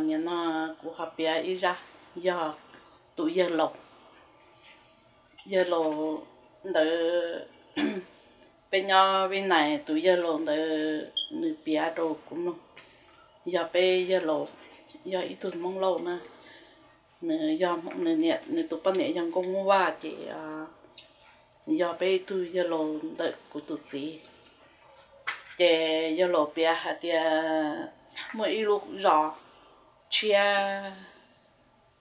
Nim no kuv ho piav ib zaj, yog tus yawg laus, yawg laus ntawd, peb nyob Vib Nais, tus yawg laus ntawd nws piav rau kuv mloog. Yog peb yawg laus, yog ib tug Hmoob Lauj na, nws yog, nws niam, nws tus poj niam yog Nkauj Hmoob Vaj ces yog peb ib tug yawg laus ntawm kuv tus txiv. Ces yawg laus piav hais tias muaj ib lub zos tshiab,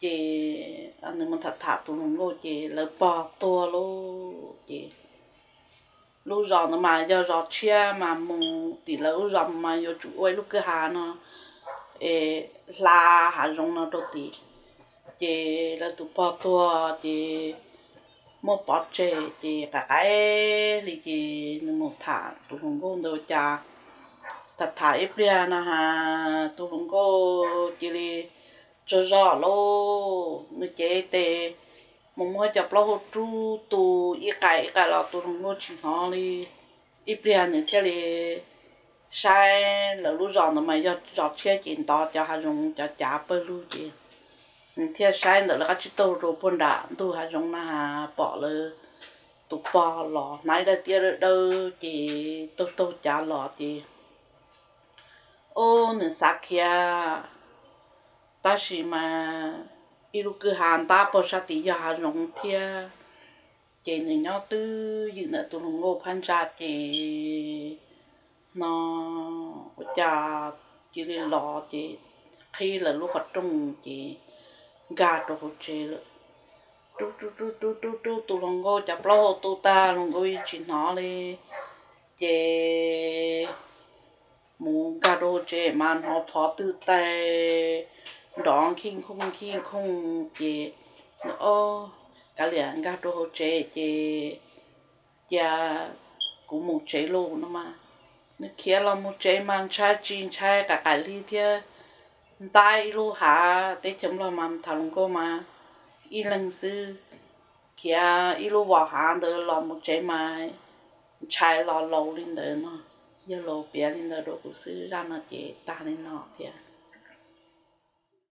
ces nws mus tham tham tus hluas nkauj ces lawv pog tuag lauj. Ces lub zos ntawd mas yog zos tshiab mas mus tim lawv lub zos mas yuav tsum ua ib lub kwj ha no es hla hav zoov no rau tim. Ces lawv tus pog tuag ces muab pov tseg ces qaim qaim hli ces nws mus tham tus hluas nkauj ntawd ua cas tham tham ib pliag no has tus hluas nkauj cia li tsaug zog lauj. Nws cev tes mus muab cov plaub hau rub tu ib qais ib qais los tus hluas nkauj tsis hnov li. Ib pliag nws thiaj li saib lawv lub zos ntawd mas yog zos tshiab ces ntov cov hav zoov cov cav pawg lug ces nws thiaj saib ntawm lawv qab tsib taug rau puag nram ntug hav zoov na has pom lawv tus pog los hnav ib daim tiab dawb dawb ces taug taug cav los ces ub nws xav khiav, tab sis mas ib lub kwj ha ntab puag sab tid yog hav zoov thiab. Ces nws nyob twj ywm ntawm tus hluas nkauj phab ntsa ces no ua cas cia li los ces qhib lawv lub qhov rooj ces nkag rau hauv tsev lawm. Rub rub rub rub rub rub tus hluas nkauj cov plaub hau tu tag hluas nkauj yeej tsis hnov li. Ces mus nkag rau hauv tsev mas hnov phov twg tais nrov nkij nkhooj nkij nkhooj ces nws ob kav liam nkag rau hauv tsev ces cia kuv mus tsev lauj no mas. Nws khiav los mus tsev mas ntshai tsis ntshai qaim qaim hli thiab. Ntab ib lub hav teb chaws Nplog mas tham hluas nkauj mas ib leeg xwb, khiav ib lub vos hav ntawd los mus tsev mas ntshai los laus li ntawd no. Yawg laus piav li ntawd rau kuv xwb, zaj no ces tag li no thiab.